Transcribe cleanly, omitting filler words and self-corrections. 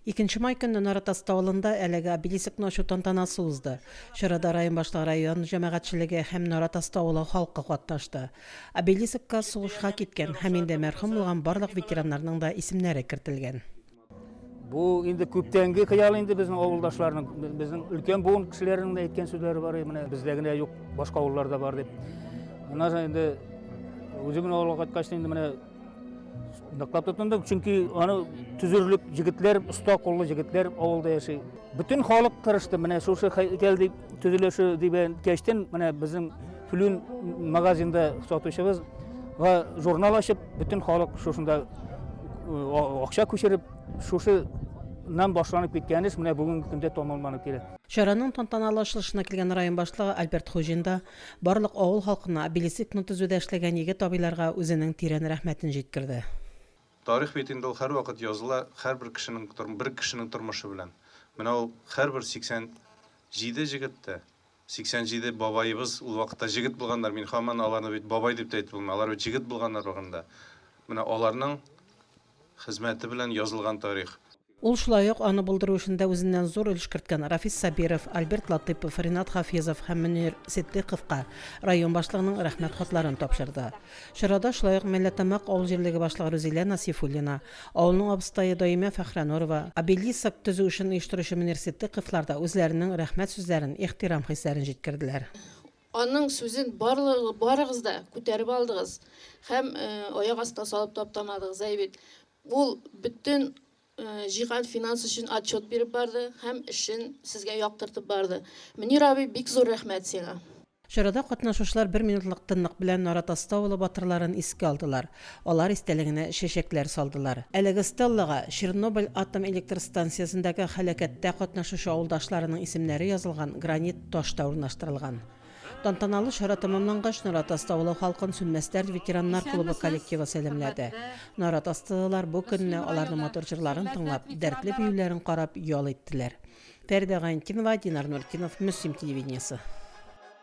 Икенче май көнне Наратасты авылында әлеге обелискны ачу тантанасы узды. Чарада район башлыгы, район җәмәгатьчелеге һәм Наратасты авылы халкы катнашты. Обелискка сугышка киткән һәм инде мәрхүм булган барлык ветераннарның да исемнәре кертелгән. Бу инде күптәнге хыял инде безнең авылдашларның, безнең өлкән буын кешеләренең дә әйткән сүзләре бар, менә бездә генә юк, башка авылларда бар дип. Аннан соң инде үземнең авылга кайткач инде менә ныклап тотындык, чөнки аны төзерлек җегетләр, оста куллы җегетләр авылда яши. Бөтен халык тырышты, менә шушы һәйкәл дип төзелеше дип әйткәчтен, менә безнең Флүн магазинда сатучыбыз журнал ачып, бөтен халык шушында акча күчереп, шушыннан башланып киткән эш менә бүгенге көндә тәмамланып килә. Чараның тантаналы ачылышына килгән район башлыгы Альберт Хуҗин да барлык авыл халкына, обелискны төзүдә эшләгән егет-абыйларга үзенең тирән рәхмәтен җиткерде. Тарих бит инде ул һәрвакыт языла һәрбер кешенең, бер кешенең тормышы белән. Менә ул һәрбер 87 җегет тә, 87 бабаебыз ул вакытта җегет булганнар, мин һаман аларны бит бабай дип тә әйтеп булмый, алар бит җегет булганнар вакытында. Менә аларның хезмәте белән язылган тарих. Ул шулай ук аны булдыру эшендә үзеннән зур өлеш керткән Рафис Сабиров, Альберт Латыйпов, Ринат Хафизов һәм Мөнир Ситдыйковка район башлыгының Рәхмәт хатларын тапшырды. Чарада шулай ук Мәлләтамак авыл җирлеге башлыгы Рүзилә Насифуллина, авылның абыстае Даимә Фәхрәнурова, обелиск төзү эшен оештыручы Мөнир Ситдыйковлар да үзләренең рәхмәт сүзләрен, ихтирам хисләрен җиткерделәр. Аның сүзен барлыгы барыгыз да күтәреп алдыгыз һәм аяк астына салып таптамадыгыз, әй бит. Ул бөтен җыйган финанс өчен отчет биреп барды һәм эшен сезгә яктыртып барды. Мөнир абый, бик зур рәхмәт сиңа. Чарада катнашучылар бер минутлык тынлык белән Наратасты авылы батырларын искә алдылар, алар истәлегенә чәчәкләр салдылар. Әлеге стеллага Чернобыль атом электр станциясендәге һәлакәттә катнашучы авылдашларының исемнәре язылган гранит таш та урнаштырылган. Тантаналы чара тәмамлангач, Наратасты авылы халкын Сүнмәс дәрт ветераннар клубы коллективы сәламләде. Наратастылылар бу көнне аларның матур җырларын тыңлап, дәртле биюләрен карап ял иттеләр. Фәридә Гайнтинова, Динар Нуртдинов, Мөслим телевидениесе.